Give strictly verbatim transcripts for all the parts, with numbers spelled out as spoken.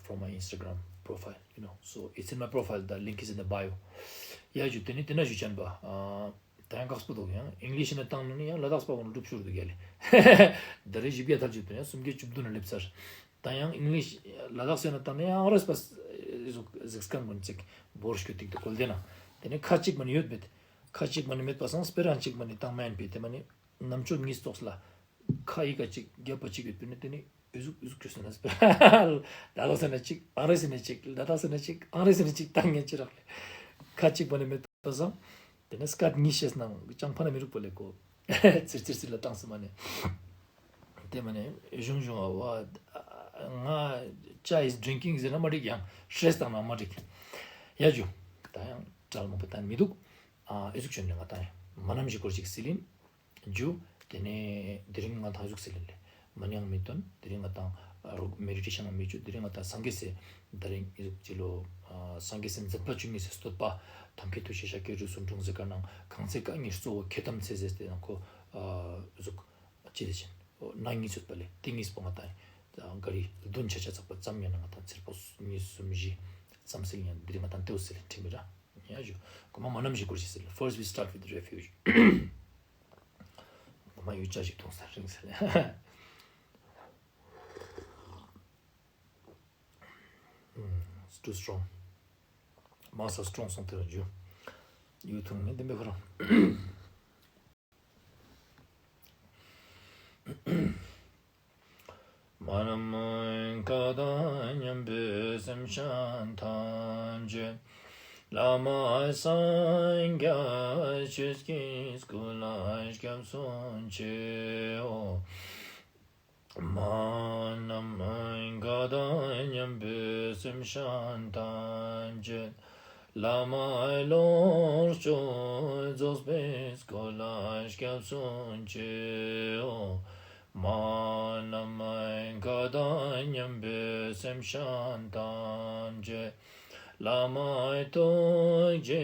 from my Instagram profile, you know. So it's in my profile, the link is in the bio. ཡ་ཇུ་དེ་ནི་དེ་ན་ཞུ་ཅན་པ། ཨ། ད་ཡང་དཀགས་པོ་འདུག་ཡང་ཨིང་ལིཤ་ནས་བཏང་ནས་ཡང་ལ་དྭགས་པ་ཀུན་སྒྲུབ་ཤོར་འདུག་ཡ་ལེ། ད་རེས་བཞི་བརྒྱ་ཐལ་ཅིག་དང་ཡང་སུམ་བརྒྱ་བཅུ་བདུན་ན་སླེབས་ཚར། ད་ཡང་ཨིང་ལིཤ་ལ་དྭགས་ཟེར་ན་བཏང་ནས་ཡང་ཨང་རེས་པ་ཟིག་ཟིག་སྐམ་ཀུན་ཅིག་བོར་ཤོད་ཏིག་ཏུ་གོལ་ཏེ་ན། དེ་ནས་ཁ་ཅིག་མ་ནི་ཡོད་མེད། ཁ་ཅིག་མ་ནི་མེད་པ་སང་སྤེ་ར་ཅིག་མ་ནི་བཏང་མ་ཡིན་པས་དེ་མ་ནི། རྣམ་དཔྱོད་གཉིས་ཙོགས་ལ། ཁ་ཡི་ག་ཅིག་རྒྱབ་པ་ཅིག་ཡོད་པས་ནི་དེ་ནི་ཨུ་ཟུག་ཨུ་ཟུག་ཁྱོད་སོང་ན་སྤེ་ར། ད་ལོ་ཟེར་ན་ཅིག་ཨང་རེ་ཟེར་ན་ཅིག་ལ་དྭགས་ཟེར་ན་ཅིག་ཨང་རེ་ཟེར་ན་ཅིག་བཏང་ངེས་ཅི་རག་ལེ། ཁ་ཅིག་པ་ནི་མེད་པ་སང་། དེ་ནི་སྐད་གཉིས་བཤད་ནང་ཅང་ཕ་ན་མི་རུག་པ་ལེ་གོ། ཚིར་ཚིར་ཚིར་ལ་བཏང་སི་མ་ནི། དེ་མ་ནི་གཞུང་གཞུང་བ་ང་ཅ་is drinking ཟེར་ན་མ་འགྲིག་ཡང་ཧྲེས་བཏང་ན་མ་འགྲིག་ཡ་ཇུ། ད་ཡང་གྲལ་མང་པོ་བཏང་མི་འདུག་ཨ་ཨི་ཟུག་ཆོན་ནས་ང་ད་ཡང་མ་ནམ་ཞིག་སྐོར་ཅིག་སི་ལིན། ཇུ། དེ་ནས་དེ་རིང་ང་ཏང་གཟུགས་སི་ལེན་ལེ། མ་ཉང་མི་དོན། དེ་རིང་ང་ཏང་རོག་མེ་ཌི་ཊེ་ཤན་ལ་མི་ཇུ། དེ་རིང་ང་ཏང་སངས་རྒྱས་སི། དེ་རིང་ཨི་ཟུག་ཅི་ལོ། ཨ་སངས་རྒྱས་སི་མཛད་པ་བཅུ་གཉིས་སི་བསྟོད་པ། ཐབས་མཁས་ཐུགས་རྗེ་ཤཱཀྱའི་རིགས་སུ་འཁྲུངས་ཟེར་ག་ནང་གང་ཚེ་རྐང་གཉིས་གཙོ་བོ་ཁེ་ཏམ་ཚེ་ཟེར་ཏེ་ནང་ཁོ། ཨ་ཟུག་ཅི་ལེ་ཆེན། ན་གཉིས་ཚོད་པ་ལེ། དེ་གཉིས་པོ་ང་ཏང་། ག་རི་བདུན་ཆ་ཆ་ཚགས་པ་ཙམ་ཡང་ན་ང་ཏང་ཚེར་པོ་གཉིས་གསུམ་བཞི་ཙམ་སི་ལེན་ཡང་དེ་རིང་ང་ཏང་ཏེའུ་སི་ལེན་ཁྲིམས་མི་ར། ཡ་ཞུ། གོ་མ་མ་ནམ་ཞིག་སྐོར་ཞིག་ཟེར་ལ། First we start with refuge. གོ་མ་ཡུ་ཅ་ཞིག་ཐོང་ས་རིང་ཟེར་ལ། It's too strong. མ་ས་སི་ཊོང་སོང་དེ་ར་ཇུ། ཡུ་ཐུང་ནི་དེ་མེ་ཁོ་རང་། མ་ནམ་མཁའ་དང་མཉམ་པའི་སེམས་ཅན་ཐམས་ཅད། བླ་མ་སངས་རྒྱས་ཆོས་ཀྱི་སྐུ་ལ་སྐྱབས་སུ་མཆིའོ། མ་ནམ་མཁའ་དང་མཉམ་པའི་སེམས་ཅན་ཐམས་ཅད། བླ་མ་ལོངས་སྤྱོད་རྫོགས་པའི་སྐུ་ལ་སྐྱབས་སུ་མཆིའོ། མ་ནམ་མཁའ་དང་མཉམ་པའི་སེམས་ཅན་ཐམས་ཅད། བླ་མ་ཐུགས་རྗེ་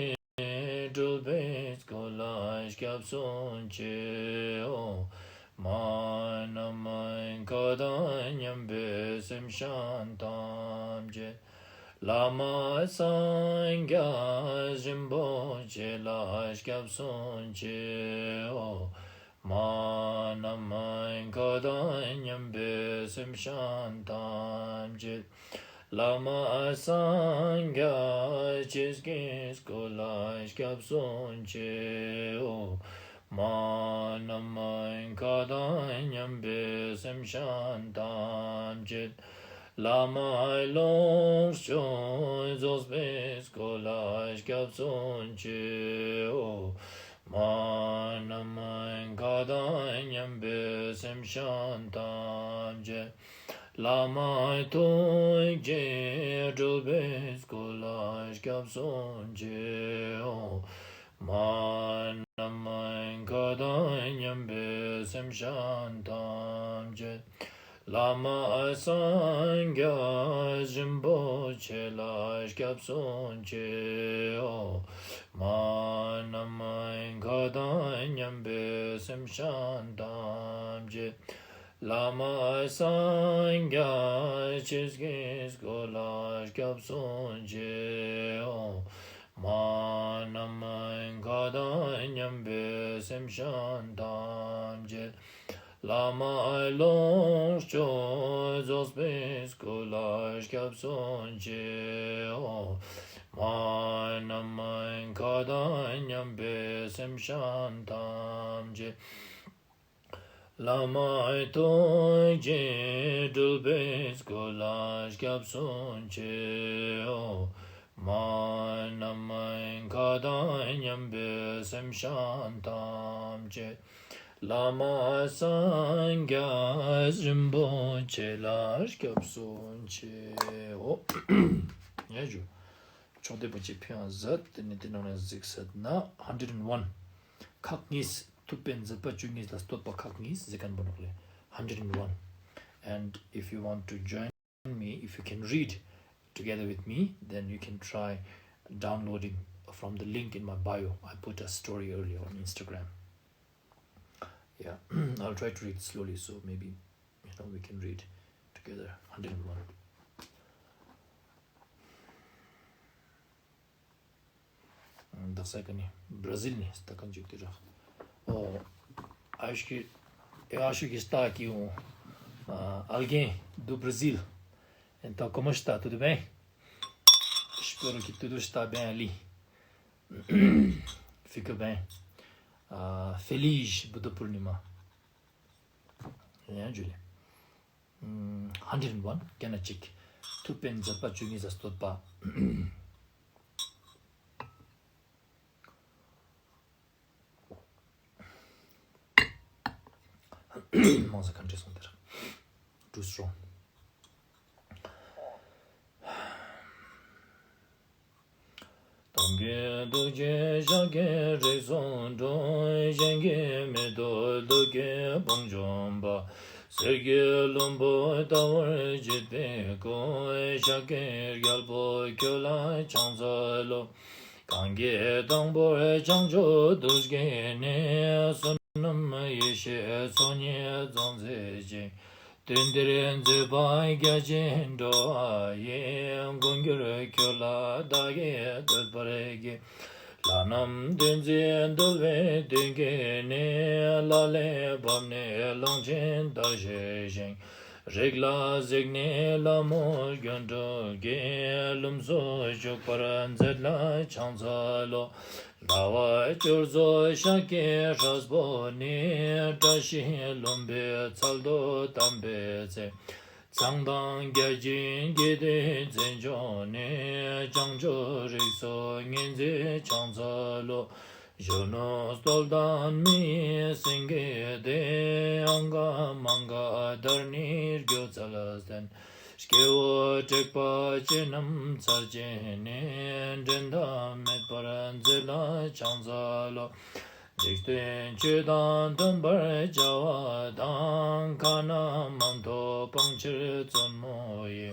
སྤྲུལ་པའི་སྐུ་ལ་སྐྱབས་སུ་མཆིའོ། མ་ནམ་མཁའ་དང་མཉམ་པའི་སེམས་ཅན་ཐམས་ཅད། བླ་མ་སངས་རྒྱས་རིན་པོ་ཆེ་ལ་སྐྱབས་སུ་མཆིའོ། མ་ནམ་མཁའ་དང་མཉམ་པའི་སེམས་ཅན་ཐམས་ཅད། བླ་མ་སངས་རྒྱས་ཆོས་ཀྱི་སྐུ་ལ་སྐྱབས་སུ་མཆིའོ། མ་ནམ་མཁའ་དང་མཉམ་པའི་སེམས་ཅན་ཐམས་ཅད། བླ་མ་ལོངས་སྤྱོད་རྫོགས་པའི་སྐུ་ལ་སྐྱབས་སུ་མཆིའོ། མ་ནམ་མཁའ་དང་མཉམ་པའི་སེམས་ཅན་ཐམས་ཅད། བླ་མ་ཐུགས་རྗེ་སྤྲུལ་པའི་སྐུ་ལ་སྐྱབས་སུ་མཆིའོ། མ་ནམ་མཁའ་དང་མཉམ་པའི་སེམས་ཅན་ཐམས་ཅད། བླ་མ་སངས་རྒྱས་རིན་པོ་ཆེ་ལ་སྐྱབས་སུ་མཆིའོ། མ་ནམ་མཁའ་དང་མཉམ་པའི་སེམས་ཅན་ཐམས་ཅད། བླ་མ་སངས་རྒྱས་ཆོས་ཀྱི་སྐུ་ལ་སྐྱབས་སུ་མཆིའོ། མ་ནམ་མཁའ་དང་མཉམ་པའི་སེམས་ཅན་ཐམས་ཅད། བླ་མ་ལོངས་སྤྱོད་རྫོགས་པའི་སྐུ་ལ་སྐྱབས་སུ་མཆིའོ། མ་ནམ་མཁའ་དང་མཉམ་པའི་སེམས་ཅན་ཐམས་ཅད། བླ་མ་ཐུགས་རྗེ་སྤྲུལ་པའི་སྐུ་ལ་སྐྱབས་སུ་མཆིའོ། མ་ནམ་མཁའ་དང་མཉམ་པའི་སེམས་ཅན་ཐམས་ཅད། བླ་མ་སངས་རྒྱས་རིན་པོ་ཆེ་ལ་སྐྱབས་སུ་མཆིའོ། ཡ་ཇུ། ཕྱོགས་བདེ་པོ་ཅིག་ཕེབས་ཡང་ཟད་དེ་ནས་དེ་ནང་ནས་གཟིགས་ཟེར་ན་hundred and one། ཁག་གཉིས། ཐུབ་པའི་མཛད་པ་བཅུ་གཉིས་ལ་བསྟོད་པ་ཁག་གཉིས་ཟེར་མཁན་པོ་ནོག་ལེ། Hundred and one. And if you want to join me, if you can read together with me, then you can try downloading from the link in my bio. I put a story earlier on Instagram. Yeah, I'll try to read slowly, so maybe, you know, we can read together. Hundred and one. Essa aqui, né? Brasil, né? Está com jeito já. Oh, acho que, eu acho que está aqui um, ah, alguém do Brasil. Então, como está? Tudo bem? Espero que tudo está bem ali. Fica bem. Ah, feliz Buddha Purnima. Yeah, Julia. ཧན་ཌེཌ་ཨེན་ཝན། གན་ན་གཅིག་ཐུབ་པའི་མཛད་པ་བཅུ་གཉིས་ས་བསྟོད་པ། མང་ས་ག་འདྲེ་སོང་དེར། Too strong. དམ་གྱི་ཐུགས་རྗེས་ཤཱཀྱའི་རིགས་སུ་འཁྲུངས། གཞན་གྱིས་མི་ཐུབ་ཐུགས་ཀྱི་དཔུང་འཇོམས་པ། གསེར་གྱི་ལྷུན་པོ་ལྟ་བུར་བརྗིད་པའི་སྐུ། ཤཱཀྱའི་རྒྱལ་པོ་ཁྱོད་ལ་ཕྱག་འཚལ་ལོ། གང་གིས་དང་པོར་བྱང་ཆུབ་ཏུ་སྐྱེས་ནས། བསོད་ནམས་ཡེ་ཤེས་ཚོགས་གཉིས་ཚང་མཛད་ཅིང་། དུས་འདིར་མཛད་པ་རྒྱ་ཆེན་འགྲོ་བ་ཡི། མགོན་གྱུར་ཁྱོད་ལ་བདག་གིས་བསྟོད་པར་བགྱི། ལྷ་རྣམས་བདུད་རྩིས་འདུལ་བའི་མདུན་བསྐྱེད་ནས། ལག་ལེན་ཕབ་ནས་ཀློང་ཆེན་ལྟར་བཞད་ཅིང་། རིགས་ལ་གཟིགས་ནས་ལྷ་མོ་སྒྱུ་འཕྲུལ་གྱིས། ལྷུམས་སུ་ཞུགས་པར་མཛད་ལ་ཕྱག་འཚལ་ལོ། ཟླ་བ་བཅུར་རྫོགས་ཤཱཀྱའི་སྲས་པོ་ནི། བཀྲ་ཤིས་ལྷུན་པོའི་ཚལ་དུ་བལྟམས་པའི་ཚེ། མཚན་དང་བརྒྱ་བྱིན་དགྱེས་ཏེ་མཚན་བརྗོད་ནས། བྱང་ཆུབ་རིགས་སུ་ངོས་འཛིན་ཕྱག་འཚལ་ལོ། གཞོན་ནུ་སྟོབས་ལྡན་མི་ཡི་སེང་གེ་སྟེ། ཨང་ག་མང་ག་དར་ནི་སྒྱུ་རྩལ་ཅན། སྐྱེ་བོ་དྲེགས་པ་ཅན་རྣམས་ཚར་བཅད་ནས། འགྲན་ཟླ་མེད་པར་མཛད་ལ་ཕྱག་འཚལ་ལོ། འཇིག་རྟེན་ཆོས་དང་མཐུན་པར་བྱ་བ་དང་། ཁ་ན་མ་ཐོ་སྤང་ཕྱིར་བཙུན་མོ་ཡི།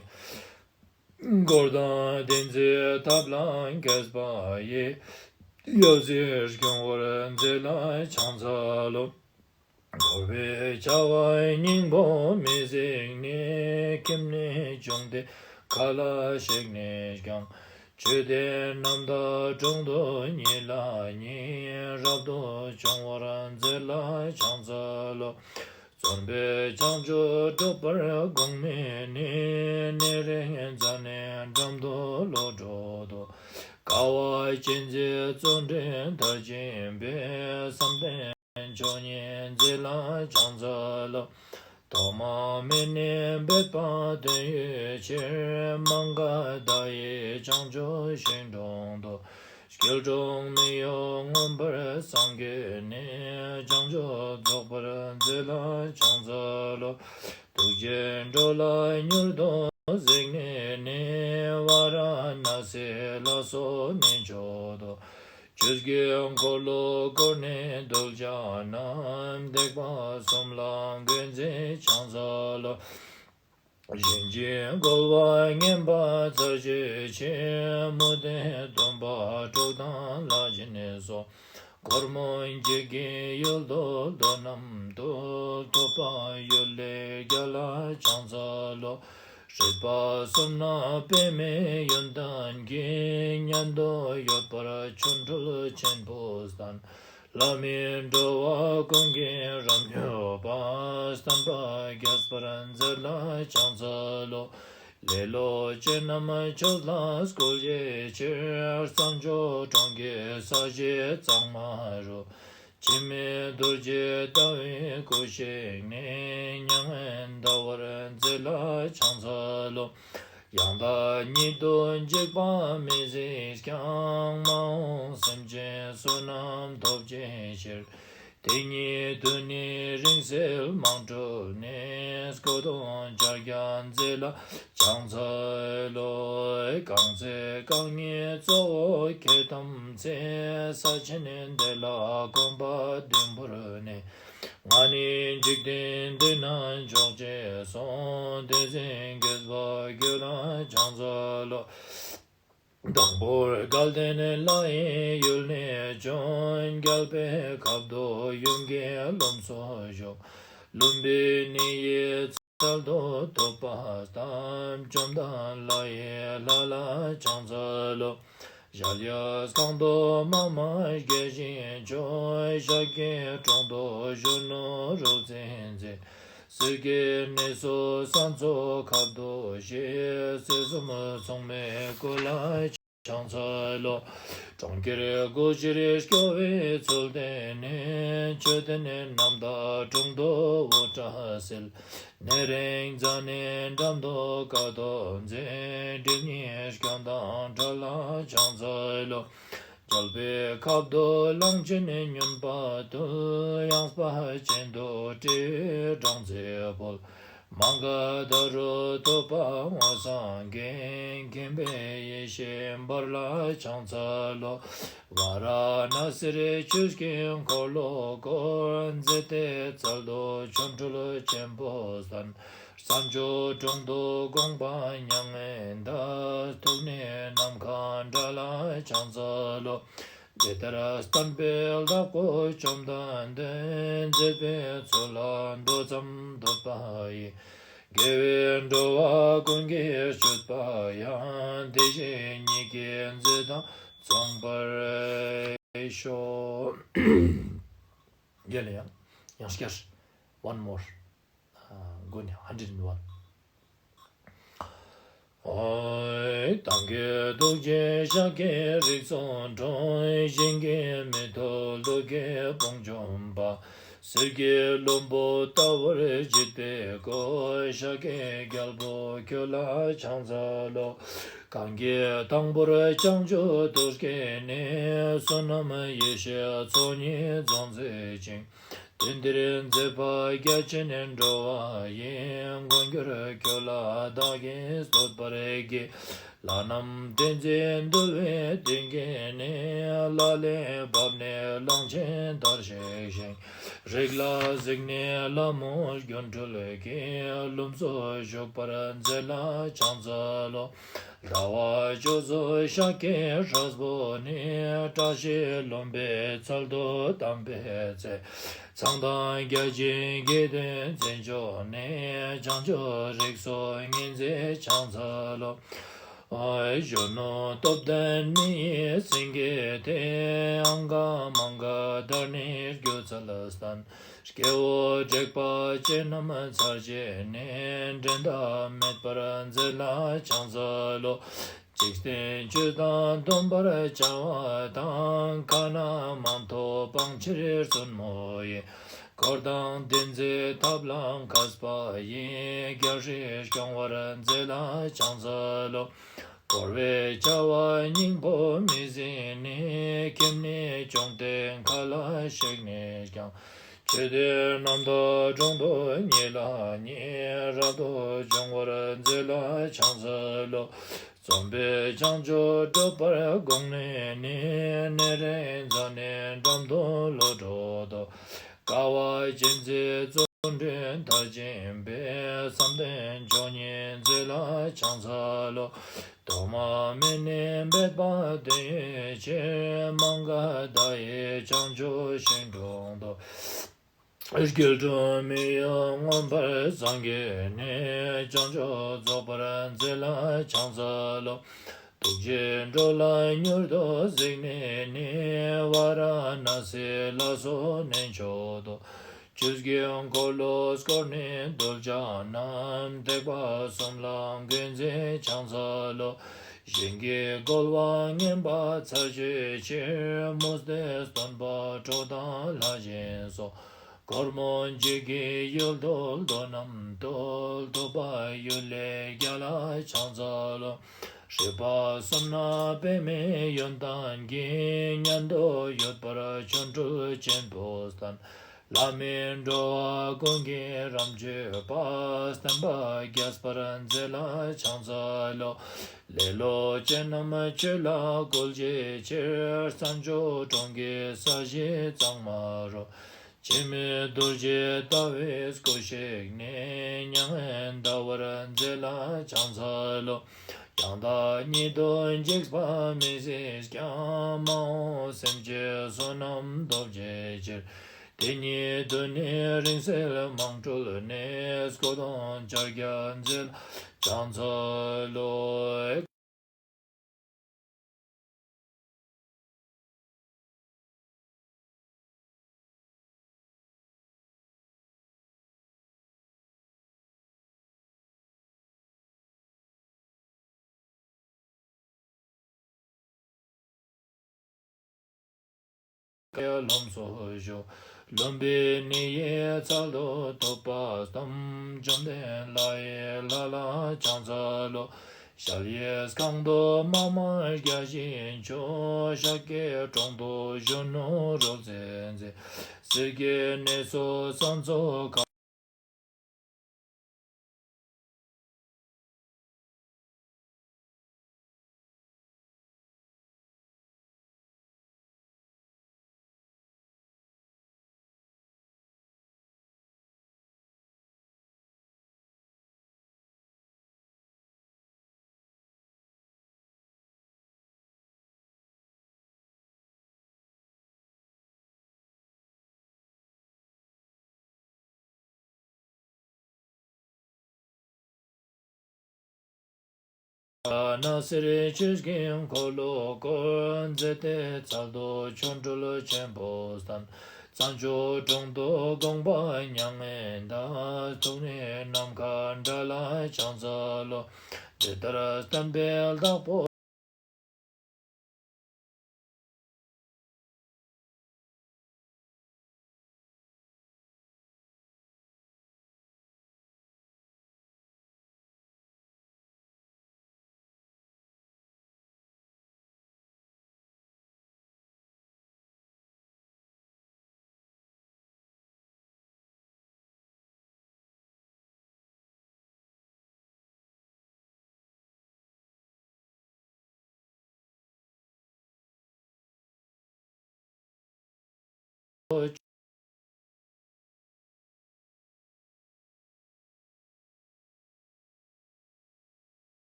འཁོར་དང་བསྟན་འཛིན་ཐབས་ལ་མཁས་པ་ཡི། ཡབ་སྲས་སྐྱོང་བར་མཛད་ལ་ཕྱག་འཚལ་ལོ། འཁོར་བའི་བྱ་བ་སྙིང་པོ་མི་གཟིགས་ནས། ཁྱིམ་ནས་བྱུང་སྟེ་མཁའ་ལ་གཤེགས་ནས་ཀྱང་། མཆོད་རྟེན་རྣམ་དག་དྲུང་དུ་ཉིད་ལ་ཉེ། རབ་ཏུ་བྱུང་བར་མཛད་ལ་ཕྱག་འཚལ་ལོ། བརྩོན་པས་བྱང་ཆུབ་སྒྲུབ་པར་དགོངས་ནས་ནི། ནད་རིགས་མཛའ་ནད་འགྲམ་དུ་ལོག་འགྲོ་དོ། དཀའ་བ་སྤྱད་མཛད་བརྩོན་འགྲུས་མཐར་ཕྱིན་པའི། བསམ་གཏན་མཆོག་བརྙེས་མཛད་ལ་ཕྱག་འཚལ་ལོ། ཐོག་མ་མེད་ནས་འབད་པ་དོན་ཡོད་ཕྱིར། མ་འགགས་བདག་ཡིད་བྱང་ཆུབ་ཤིང་དྲུང་དུ། སྐྱིལ་ཀྲུང་མི་གཡོ་མངོན་པར་སངས་རྒྱས་ནས། བྱང་ཆུབ་རྫོགས་པར་མཛད་ལ་ཕྱག་འཚལ་ལོ། ཐུགས་རྗེས་འགྲོ་ལ་མྱུར་དུ་གཟིགས་ནས་ནི། ཝཱ་ར་ཎཱ་སི་ལ་སོགས་གནས་མཆོག་ཏུ། ཆོས་ཀྱི་འཁོར་ལོ་བསྐོར་ནས་གདུལ་བྱ་རྣམས། ཐེག་པ་གསུམ་ལ་འགོད་མཛད་ཕྱག་འཚལ་ལོ། གཞན་གྱིས་རྒོལ་བ་ངན་པ་ཚར་གཅོད་ཕྱིར། མུ་སྟེགས་གདོན་པ་དྲུག་དང་ལྷ་སྦྱིན་སོགས། སྒོར་མོ་འགྱེད་ཀྱི་ཡུལ་དུ་འདོད་རྣམས་སྟོན། ཐུབ་པ་གཡུལ་ལས་རྒྱལ་ལ་ཕྱག་འཚལ་ལོ། སྲིད་པ་གསུམ་ན་པདྨའི་ཡོན་ཏན་གྱིས། མཉན་དུ་ཡོད་པར་ཆོ་འཕྲུལ་ཆེན་པོས་བསྟན། ལྷ་མིའི་འགྲོ་བ་ཀུན་གྱི་རབ་མཆོག་པ། བསྟན་པ་རྒྱས་པར་མཛད་ལ་ཕྱག་འཚལ་ལོ། ལེ་ལོ་ཅན་རྣམས་ཆོས་ལ་སྐུལ་བྱའི་ཕྱིར། རྩྭ་མཆོག་གྲོང་ཁྱེར་ས་གཞི་གཙང་མ་རུ། འཆི་མེད་རྡོ་རྗེ་ལྟ་བུའི་སྐུ་གཤེགས་ནས། མྱ་ངན་འདའ་བར་མཛད་ལ་ཕྱག་འཚལ་ལོ། ཡང་དག་ཉིད་དུ་འཇིགས་པ་མི་གཟིགས་ཀྱང་། མ་འོངས་སེམས་ཅན་བསོད་ནམས་ཐོབ་བྱའི་ཕྱིར། དེ་ཉིད་དུ་ནི་རིང་བསྲེལ་མང་བསྒྲུབས་ནས། སྐུ་གདུང་ཕྱག་རྒྱ་མཛད་ལ་ཕྱག་འཚལ་ལོ། གང་ཚེ་རྐང་གཉིས་གཙོ་བོ་ཁྱེར་ཐམས་ཅད། ས་ཆེན་འདི་ལ་གོམ་པ་བདུན་བོར་ནས། ང་ནི་འཇིག་རྟེན་འདི་ན་མཆོག་ཅེས་གསུངས། དེ་ཚེ་མགོན་པོ་ཁྱོད་ལ་ཕྱག་འཚལ་ལོ། དང་པོར་དགའ་ལྡན་ལྷ་ཡི་ཡུལ་ནས་བྱོན། རྒྱལ་པོའི་ཁབ་ཏུ་ཡུམ་གྱི་ལྷུམས་སུ་ཞུགས། ལྷུན་པོའི་གནས་ཡི་ཚལ་དུ་ཐུབ་པ་བལྟམས། བཅོམ་ལྡན་ལྷ་ཡི་ལྷ་ལ་ཕྱག་འཚལ་ལོ། ཞལ་གཡས་སྐོང་དུ་མ་མ་བརྒྱ་བྱིན་མཆོད། ཤཱཀྱའི་དྲུང་དུ་གཞོན་ནུ་རུ་འཛིན་མཛད། གསེར་གྱི་གནས་སུ་ས་འཚོ་ཁབ་ཏུ་བཞེས། སྲིད་གསུམ་མཚུངས་མེད་སྐུ་ལ་ཕྱག་འཚལ་ལོ། གྲོང་ཁྱེར་དགུ་བཞིར་སྐྱོ་བའི་ཚུལ་བསྟན་ནས། མཆོད་རྟེན་རྣམ་དག་དྲུང་དུ་དབུ་སྐྲ་བསིལ། ནེ་རིང་ཛ་ནའི་འགྲམ་དུ་ཀ་ཏོ་མཛེས། སྒྲིབ་གཉིས་སྐྱོན་དང་བྲལ་ལ་ཕྱག་འཚལ་ལོ། རྒྱལ་པོའི་ཁབ་ཏུ་གླང་ཆེན་སྨྱོན་པ་བཏུལ། གཡང་ས་ཅན་དུ་སྤྲེའུས་སྦྲང་རྩི་ཕུལ། མ་ག་དྷ་རུ་ཐུབ་པ་སངས་རྒྱས། མཁྱེན་པའི་ཡེ་ཤེས་འབར་ལ་ཕྱག་འཚལ་ལོ། ཝཱ་ར་ཎཱ་སིར་ཆོས་ཀྱི་འཁོར་ལོ་བསྐོར། མཛེས་ལྡན་ཚལ་དུ་ཆོ་འཕྲུལ་ཆེན་པོ་བསྟན། བསམ་བརྗོད་དྲུང་དུ་དགོངས་པ་མྱ་ངན་འདས། ཐུགས་ནི་ནམ་མཁའ་འདྲ་ལ་ཕྱག་འཚལ་ལོ། འདི་ལྟར་བསྟན་པའི་བདག་པོ་བཅོམ་ལྡན་འདས། མཛད་པའི་ཚུལ་ལ་མདོ་ཙམ་བསྡུས་པ་ཡི། དགེ་བས་འགྲོ་བ་ཀུན་གྱི་སྤྱོད་པ་ཡང་། དེ་བཞིན་ཉིད་ཀྱིས་མཛད་དང་མཚུངས་པར་ཤོག་རྒྱལ་ཡང་ཡང་སྐྱར། One more. Uh, go now, hundred and one. ཨོ། ཏང་གི་ཐུགས་རྗེས་ཤཱཀྱའི་རིགས་སུ་འཁྲུངས། ཞིང་གི་མེ་ཏོག་ལུས་ཀྱི་ཕུང་འཇོམས་པ། གསེར་གྱི་ལྷུན་པོ་ལྟ་བུར་བརྗིད་པའི་སྐུ། ཤཱཀྱའི་རྒྱལ་པོ་ཁྱོད་ལ་ཕྱག་འཚལ་ལོ། གང་གི་དང་པོར་བྱང་ཆུབ་ཏུ་སྐྱེས་ནས། བསོད་ནམས་ཡེ་ཤེས་ཚོགས་གཉིས་རྫོགས་མཛད་ཅིང་། དུས་འདིར་མཛད་པ་རྒྱ་ཆེན་འགྲོ་བ་ཡི། མགོན་གྱུར་ཁྱོད་ལ་བདག་གིས་བསྟོད་པར་བགྱི། ལྷ་རྣམས་བསྟན་འཛིན་འདུལ་བའི་གཏིང་གི་ནས། ལ་ལས་བབས་ནས་གླང་ཆེན་ལྟར་གཤེགས་ཤིང་། རིགས་ལ་གཟིགས་ནས་ལྷ་མོ་སྒྱུ་འཕྲུལ་གྱི། ལྷུམས་སུ་ཞུགས་པར་མཛད་ལ་ཕྱག་འཚལ་ལོ། ཟླ་བ་བཅུ་ཚོ་ཤཱཀྱའི་སྲས་པོ་ནི། བཀྲ་ཤིས་ལྷུན་པོའི་ཚལ་དུ་བལྟམས་པའི་ཚེ། མཚན་དང་བརྒྱ་བྱིན་གྱིས་དོན་མཛད་མཆོག་ནས། བྱང་ཆུབ་རིགས་སུ་ངེས་མཛད་ཕྱག་འཚལ་ལོ། གཞོན་ནུ་སྟོབས་ལྡན་མི་ཡི་སེང་གེ་སྟེ། ཨང་ག་མང་ག་དར་ནི་སྒྱུ་རྩལ་བསྟན། སྐྱེ་བོ་དྲེགས་པ་ཅན་རྣམས་ཚར་བཅད་ནས། འགྲན་ཟླ་མེད་པར་མཛད་ལ་ཕྱག་འཚལ་ལོ། འཇིག་རྟེན་ཆོས་དང་སྡོམ་པར་བྱ་བ་དང་། ཁ་ན་མ་ཐོ་སྤང་ཕྱིར་བཙུན་མོ་ཡི། འཁོར་དང་འདུ་འཛིའི་ཐབས་ལ་མཁས་པ་ཡིས། རྒྱལ་སྲིད་སྐྱོང་བར་མཛད་ལ་ཕྱག་འཚལ་ལོ། འཁོར་བའི་བྱ་བ་སྙིང་པོ་མི་ཟིན་ནས། ཁྱིམ་ནས་བྱུང་སྟེ་མཁའ་ལ་གཤེགས་ནས་ཀྱང་། ཆོས་སྡེ་རྣམ་དག་དྲུང་དུ་ཉིད་ལ་ཉིད། རབ་ཏུ་འབྱུང་བར་མཛད་ལ་ཕྱག་འཚལ་ལོ། རྩོམ་པས་བྱང་ཆུབ་སྒྲུབ་པར་དགོངས་ནས་ནི། ནེ་རཉྫ་ནའི་འགྲམ་དུ་ལྷོ་འཕྲོ་དོ། དཀའ་བ་ཅན་མཛད་བརྩོན་འགྲུས་མཐར་ཕྱིན་པའི། བསམ་གཏན་མཆོག་བརྙེས་མཛད་ལ་ཕྱག་འཚལ་ལོ། ཐོག་མ་མེད་ནས་འབད་པ་དོན་ཡོད་ཕྱིར། མ་ག་དྷ་ཡི་བྱང་ཆུབ་ཤིང་དྲུང་དུ། སྒྱུ་འཕྲུལ་མི་གཡོ་མངོན་པར་སངས་རྒྱས་ནས། བྱང་ཆུབ་རྫོགས་པར་མཛད་ལ་ཕྱག་འཚལ་ལོ། ཐུགས་རྗེས་འགྲོ་ལ་མྱུར་དུ་གཟིགས་ནས་ནི། ཝཱ་ར་ཎཱ་སི་ལ་སོགས་གནས་མཆོག་ཏུ། ཆོས་ཀྱི་འཁོར་ལོ་བསྐོར་ནས་གདུལ་བྱ་རྣམས། ཐེག་པ་གསུམ་ལ་འགོད་མཛད་ཕྱག་འཚལ་ལོ། ཞིང་གི་རྒོལ་བ་ངན་པ་ཚར་གཅོད་ཕྱིར། མུ་སྟེགས་སྟོན་པ་གྲོགས་དང་ལྷ་གཞན་སོགས། སྒོར་མོ་འབྱེད་ཀྱི་ཡུལ་དུ་འགྲོ་རྣམས་བཏུལ། ཐུབ་པ་ཡུལ་ལས་རྒྱལ་ལ་ཕྱག་འཚལ་ལོ། སྲིད་པ་གསུམ་ན་པདྨའི་ཡོན་ཏན་གྱིས། མཉན་དུ་ཡོད་པར་ཆོ་འཕྲུལ་ཆེན་པོ་བསྟན། ལྷ་མིན་འགྲོ་བ་ཀུན་གྱི་རབ་མཆོད་པ། བསྟན་པ་རྒྱས་པར་མཛད་ལ་ཕྱག་འཚལ་ལོ། ལེ་ལོ་ཅན་རྣམས་ཆོས་ལ་བཀོལ་བྱའི་ཕྱིར། བསམ་བརྗོད་གྲོང་གི་ས་གཞི་གཙང་མ་རུ། འཆི་མེད་རྡོ་རྗེ་ལྟ་བུའི་སྐུ་གཤེགས་ནས། མྱ་ངན་འདའ་བར་མཛད་ལ་ཕྱག་འཚལ་ལོ། ཡང་དག་ཉིད་དུ་འཇིགས་པ་མི་སྲིད་ཀྱང་། མ་འོངས་སེམས་ཅན་བསོད་ནམས་སྟོབས་ཆེ་ཕྱིར། དེ་ཉིད་དུ་ནི་རིང་བསྲེལ་མང་སྤྲུལ་ནས། སྐུ་གདུང་ཕྱག་རྒྱ་མཛད་ལ་ཕྱག་འཚལ་ལོ། ཀའི་ལྷུམས་སུ་ཞུགས། ལུམ་བི་ནི་ཡི་ཚལ་དུ་ཐུབ་པ་བསྟིམ། བཅོམ་ལྡན་ལྷ་ཡི་ལྷ་ལ་ཕྱག་འཚལ་ལོ། ཞལ་གྱི་རྐང་དུ་པདྨ་བརྒྱ་བཞིན་མཆོག་ཤཱཀྱའི་གྲོང་དུ་གཞོན་ནུ་རོལ་རྩེད་མཛད། གསེར་གྱི་གནས་སུ་ས་མཚོ་ཁ། ནགས་གསེར་ཆུ་སྐྱེམས་འཁོར་ལོ་བསྐོར། མཛེས་ལྡན་ཚལ་དུ་ཆོ་འཕྲུལ་ཆེན་པོ་བསྟན། རྩྭ་མཆོག་གྲོང་དུ་དགོངས་པ་མྱ་ངན་འདའ། ཐུགས་ནི་ནམ་མཁའ་འདྲ་ལ་ཕྱག་འཚལ་ལོ། འདི་ལྟར་བསྟན་པའི་བདག་པོ།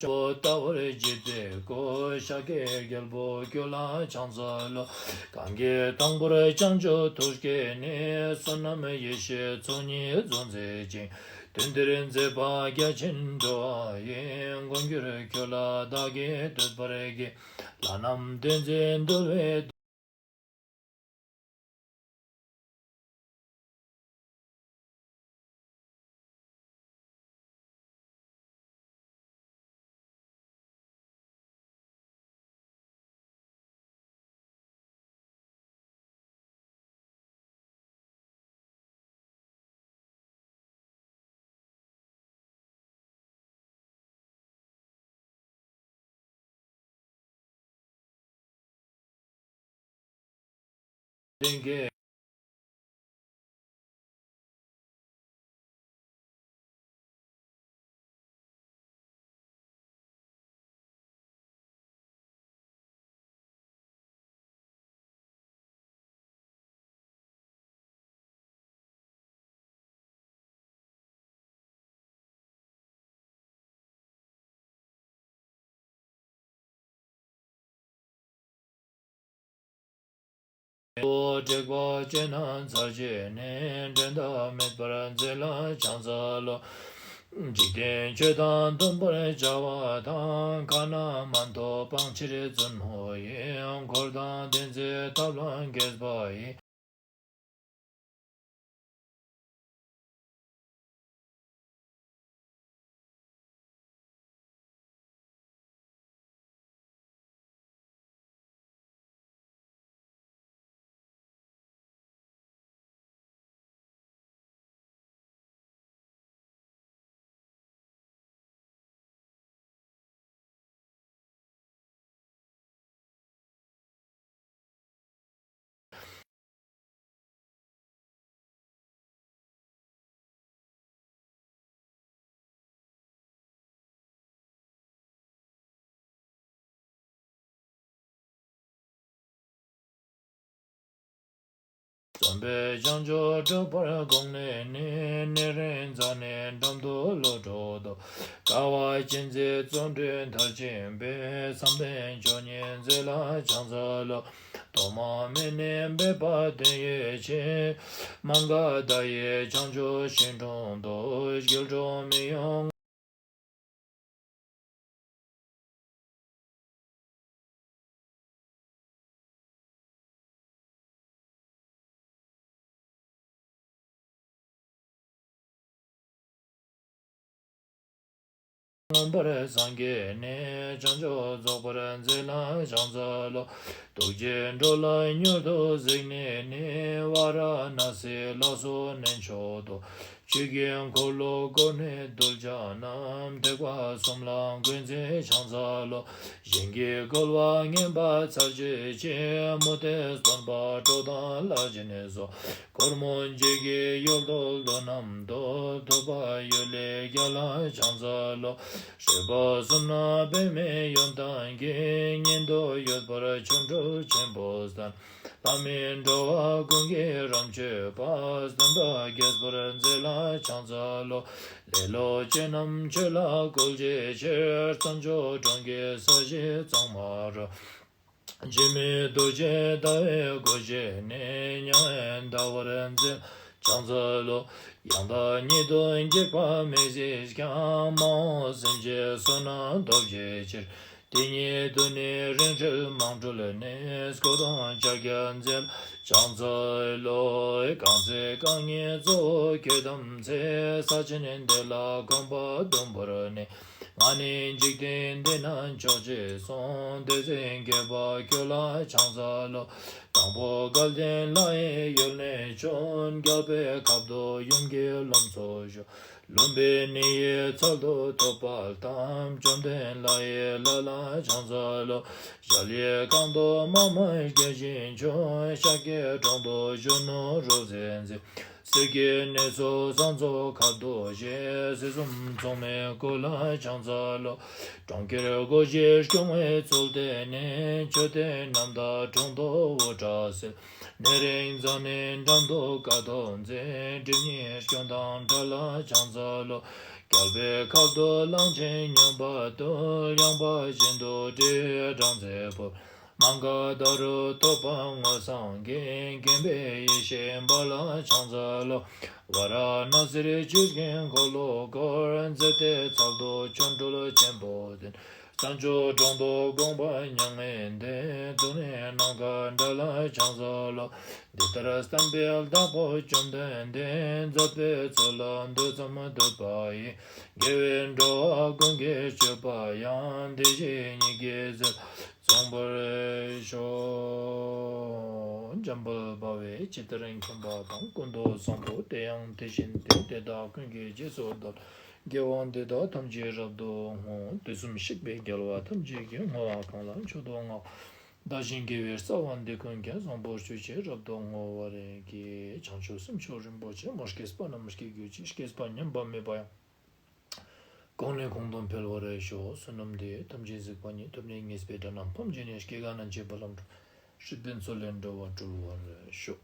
ལྟ་བར་བགྱིད་པའི་སྐུ། ཤཱཀྱའི་རྒྱལ་པོ་ཁྱོད་ལ་ཕྱག་འཚལ་ལོ། གང་གི་དང་པོར་བྱང་ཆུབ་ཐུགས་བསྐྱེད་ནས། བསོད་ནམས་ཡེ་ཤེས་ཚོགས་གཉིས་རྫོགས་མཛད་ཅིང་། དོན་འདིར་མཛད་པ་རྒྱ་ཆེན་འགྲོ་བ་ཡི། མགོན་གྱུར་ཁྱོད་ལ་བདག་གིས་བསྟོད་པར་བགྱི། ལྷ་རྣམས་དོན་མཛད་འདུལ་བའི། ལྡན་གྱི། དྲེགས་པ་ཅན་རྣམས་ཚར་བཅད་ནས། འགྲན་ཟླ་མེད་པར་མཛད་ལ་ཕྱག་འཚལ་ལོ། འཇིག་རྟེན་ཆོས་དང་མཐུན་པར་བྱ་བ་དང་། ཁ་ན་མ་ཐོ་སྤང་ཕྱིར་བཙུན་མོ་ཡི། འཁོར་དང་ལྡན་མཛད་ཐབས་ལ་མཁས་པ་ཡི། བརྩོན་པས་བྱང་ཆུབ་སྒྲུབ་པར་དགོངས་ནས་ནི། ཉེ་རིང་འཛག་ནས་འགྲམ་དུ་བློ་གྲོས་ཏོག་དཀའ་བ་སྤྱད་མཛད་བརྩོན་འགྲུས་མཐར་ཕྱིན་པའི། བསམ་གཏན་མཆོག་བརྙེས་མཛད་ལ་ཕྱག་འཚལ་ལོ། ཐོག་མ་མེད་ནས་འབད་པ་དོན་ཡོད་ཕྱིར། མ་འགགས་བརྡ་ཡི་བྱང་ཆུབ་ཤིང་དྲུང་དུ། རྒྱུ་འབྲས་མི་གཡོ་མངོན་པར་སངས་རྒྱས་ནས། བྱང་ཆུབ་རྫོགས་པར་མཛད་ལ་ཕྱག་འཚལ་ལོ། ཐུགས་རྗེས་འགྲོ་ལ་མྱུར་དུ་གཟིགས་ནས་ནི། ཝཱ་རཱ་ཎ་སིའི་ལ་སོགས་གནས་མཆོག་ཏུ། ཆོས་ཀྱི་འཁོར་ལོ་བསྐོར་ནས་གདུལ་བྱ་རྣམས། ཐེག་པ་གསུམ་ལ་འགོད་མཛད་ཕྱག་འཚལ་ལོ། ཞིང་གི་བསྐལ་པ་ངན་པ་ཚར་གཅོད་ཕྱིར། མུ་སྟེགས་གསོད་པ་གྲོགས་དང་བླ་ཆེན་སོགས། སྒོར་མོ་འབྱེད་ཀྱི་གཡུལ་དུ་བློ་རྣམས་སྟོབས། ཐུབ་པ་གཡུལ་ལས་རྒྱལ་ལ་ཕྱག་འཚལ་ལོ། སྲིད་པ་གསུམ་ན་པདྨའི་ཡོན་ཏན་གྱིས། ཉན་ཐོས་ཡོད་པར་ཆོ་འཕྲུལ་ཆེན་པོ་བསྟན། ལྷ་མི་འགྲོ་བ་ཀུན་གྱི་རབ་མཆོད་པ། བསྟན་པ་རྒྱས་པར་མཛད་ལ་ཕྱག་འཚལ་ལོ། ལེ་ལོ་ཅན་རྣམས་ཆོས་ལ་བཀོལ་བྱའི་ཕྱིར། བྱང་ཆུབ་གྲོང་ཁྱེར་ས་གཞི་གཙང་མ་རུ། འཆི་མེད་རྡོ་རྗེ་ཟླ་བའི་སྒོ་འབྱེད་ནས། མྱ་ངན་འདའ་བར་མཛད་ཕྱག་འཚལ་ལོ། ཡང་དག་ཉིད་དུ་འཇིགས་པ་མི་སྲིད་ཀྱང་། མ་འོངས་སེམས་ཅན་བསོད་ནམས་སྟོབས་ཆེ་ཕྱིར། དེ་ཉིད་དུ་ནི་རིང་བསྲེལ་མང་སྤྲུལ་ནས། སྐུ་དང་ཕྱག་རྒྱ་མཛད་ཕྱག་འཚལ་ལོ། གང་ཚེ་རྐང་གཉིས་གཙོ་བོ་ཁྱོད་བལྟམས་ཚེ། ས་ཆེན་འདི་ལ་གོམ་པ་བརྡུང་བར་ནི། ང་ནི་འཇིག་རྟེན་འདི་ན་མཆོག་ཅེས་གསུངས། དེ་ཚེ་མགོན་པོ་ཁྱོད་ལ་ཕྱག་འཚལ་ལོ། དང་པོ་སྐལ་ལྡན་ལྷ་ཡི་ཡུལ་ནས་བྱོན། རྒྱལ་པོའི་ཁབ་ཏུ་ཡུམ་གྱི་ལྷུམས་སུ་ཞུགས། ལུམ་བི་ནི་ཡི་ཚལ་དུ་ཐུབ་པ་བལྟམས། བཅོམ་ལྡན་ལྷ་ཡི་ལྷ་ལ་ཕྱག་འཚལ་ལོ། གཞལ་ཡས་ཁང་དུ་མ་མ་བརྒྱ་བྱིན་བྱོན། ཤཱཀྱའི་གྲོང་དུ་གཞོན་ནུ་རབ་གསལ་མཛད། གསེར་གྱི་གནས་སུ་ཟངས་མཚོ་ཁ་དོག་བཞད། སྲིད་གསུམ་མཚུངས་མེད་སྐུ་ལ་ཕྱག་འཚལ་ལོ། གྲོང་ཁྱེར་སྒོ་བཞིར་སྐྱོང་བའི་ཚུལ་བསྟན་ནས། མཆོད་རྟེན་རྣམ་དག་དྲུང་དུ་དབུ་སྐྲ་བསིལ། ནེ་རིང་བརྩེགས་ནས་འགྲམ་དུ་ཀ་ཐོག་མཛེས། སྒྲིབ་གཉིས་སྐྱོན་དང་བྲལ་ལ་ཕྱག་འཚལ་ལོ། རྒྱལ་པོའི་ཁབ་ཏུ་གླང་ཆེན་སྨྱོན་པ་བཏུལ། ཡངས་པ་བཞིན་དུ་སྤྲེའུས་སྦྲང་རྩི་ཕུལ། མ་འགགས་ད་རུང་ཐོབ་པ་མངོན་སངས་རྒྱས། མཁྱེན་པའི་ཡེ་ཤེས་འབར་ལ་ཕྱག་འཚལ་ལོ། ཝཱ་རཱ་ཎ་སིར་ཆོས་ཀྱི་འཁོར་ལོ་བསྐོར། མཛེས་པའི་ཚལ་དུ་ཆོ་འཕྲུལ་ཆེན་པོ་བསྟན། བྱང་ཆུབ་གྲོང་དུ་དགོངས་པ་མྱ་ངན་འདས། ཐུགས་ནི་ནམ་མཁའ་འདྲ་ལ་ཕྱག་འཚལ་ལོ། འདི་ལྟར་བསྟན་པའི་བདག་པོ་བཅོམ་ལྡན་འདས། མཛད་པའི་ཚུལ་ལ་འདུག་ཙམ་འདུད་པ་ཡིས། དགེ་བས་འགྲོ་བ་ཀུན་གྱི་སྤྱོད་པ་ཡང་། བདེ་གཤེགས་ཉིད་ཀྱི་ཚུལ་བཟུང་བར་ཤོག། འཇམ་དཔལ་དཔའ་བོས་ཇི་ལྟར་མཁྱེན་པ་དང་། ཀུན་ཏུ་བཟང་པོ་དེ་ཡང་དེ་བཞིན་ཏེ། དེ་དག་ཀུན་གྱི་རྗེས་སུ་བདག་སློབ། དགེ་བ་འདི་དག་ཐམས་ཅད་རབ་ཏུ་བསྔོ། དུས་གསུམ་གཤེགས་པའི་རྒྱལ་བ་ཐམས་ཅད་ཀྱིས། བསྔོ་བ་གང་ལ་མཆོག་ཏུ་བསྔགས། བདག་གཞན་དགེ་བའི་རྩ་བ་འདི་ཀུན་ཀྱང་། བཟང་པོ་སྤྱོད་ཕྱིར་རབ་ཏུ་བསྔོ་བར་བགྱི། བྱང་ཆུབ་སེམས་མཆོག་རིན་པོ་ཆེ། མ་སྐྱེས་པ་རྣམས་སྐྱེ་གྱུར་ཅིག་སྐྱེས་པ་ཉམས་པ་མེད་པ་ཡང་། གོང་ནས་གོང་དུ་འཕེལ་བར་ཤོག་བསོད་ནམས་འདི་ཡིས་ཐམས་ཅད་གཟིགས་པ་ཉིད། ཐོབ་ནས་ཉེས་པའི་དགྲ་རྣམས་ཕམ་བྱས་ནས། སྐྱེ་རྒ་ན་འཆིའི་རྦ་རླབས་འཁྲུགས། སྲིད་པའི་མཚོ་ལས་འགྲོ་བ་སྒྲོལ་བར་ཤོག